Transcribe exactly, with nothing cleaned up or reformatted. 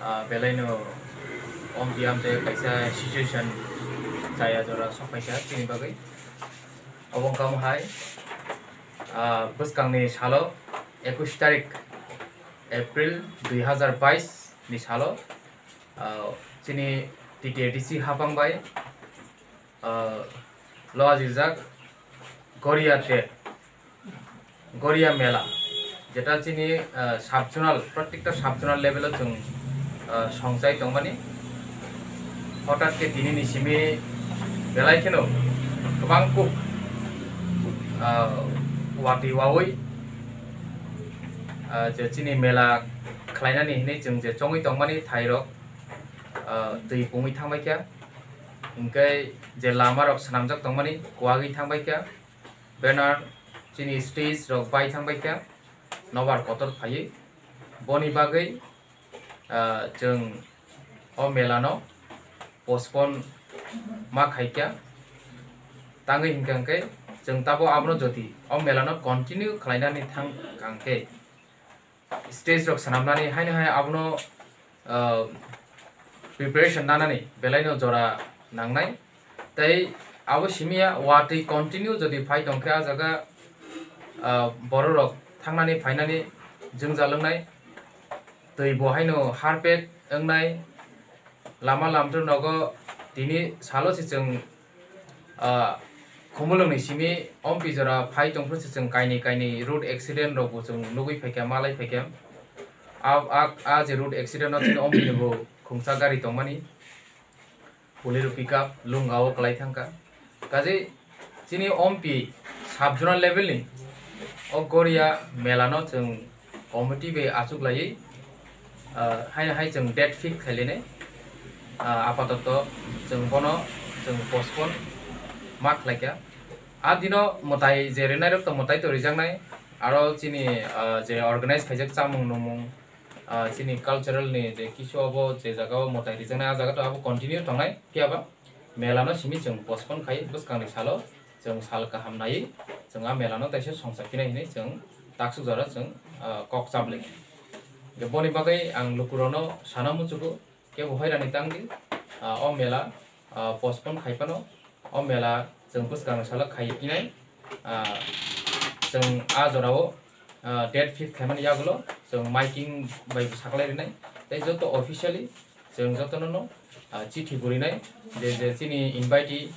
Ah, belaino ompi amte kaisa situation chaya jora sokphaikha chini bagwi. Obo wngkha hai, ah, bwskangni salo ekush tarik April dui hazar bais ni salo, ah, chini T T A D C hapang bai, ah, loajijak Goria te Goria mela, jeta chini, ah, sub zonal, protekta sub zonal level o chwng, ah, songchai tongmani. Hotat khe tini ni simi belai kheno kwbang kuk, ah, watwi wawi, ah, je chini mela khlainani hinwi chwng je chongwi tongmani thairok, ah, twi pungwi thangbai kha, hinkhe je lama rok swnamjak tongmani kwagwi thangbai kha, banner chini stage rok bai thangbai kha, nobar kotor phaiwi. Boni bagwi, ah, chwng o mela no postpone ma khaikha. Tangwi hinkha hinkhe chwng tabo abono jodi o mela no continue khlainani thang kha hinkhe stage rok swnamnani haino hai abono, ah, preparation nanani belaino jora nangnai. Tei abo simiya watwi continue jodi phai tongkhe ah jaga, ah, bororok thangnani phainani jwngjal wngnai. Twi bo haino harpek wngnai. Lama lamtwi nogo tini salo se chwng, ah, Khumulwngni simi ompi jora phai tongphuru se chwng kainwi kainwi road accident rokbo chwng nugwi phaikha, malai phaikha. A, a, a je road accident o chini ompini bo khungsa gari tongmani. Bolero pickup Lungao kwlai thangkha. Kaje chini ompi sub zonal level ni o Goria mela no chwng committee bai achuk laiwi, ah, haino hai chwng date fix khailene, ah, apatoto chwng bono chwng postpone ma khlaikha. A dino mwtai je rwnairok to mwtai to rijaknai, aro chini, ah, je organize khaijak chamung nungmung, ah, chini cultural ni je kisu abo je jaga o mwtai rijaknai, a jaga to abo continue tongnai, phiya ba mela no simi chwng postpone khai bwskangni salo chwng sal kaham naiwi chwng a mela no taisa songcha phinai hinwi chwng taksuk jora chwng, ah, kok chap lai. Je boni bagwi ang lukurok no sana muchugo, kebo hoirani tangdi, ah, o mela, ah, postpone khai phano o mela chwng bwskangni salo khai phinai, ah, chwng a jorao, ah, date fix khaimani yagulo chwng miking bai bo saklai rinai tei joto officially chwng jotono no, ah, chithi bo rinai je, je chini invitee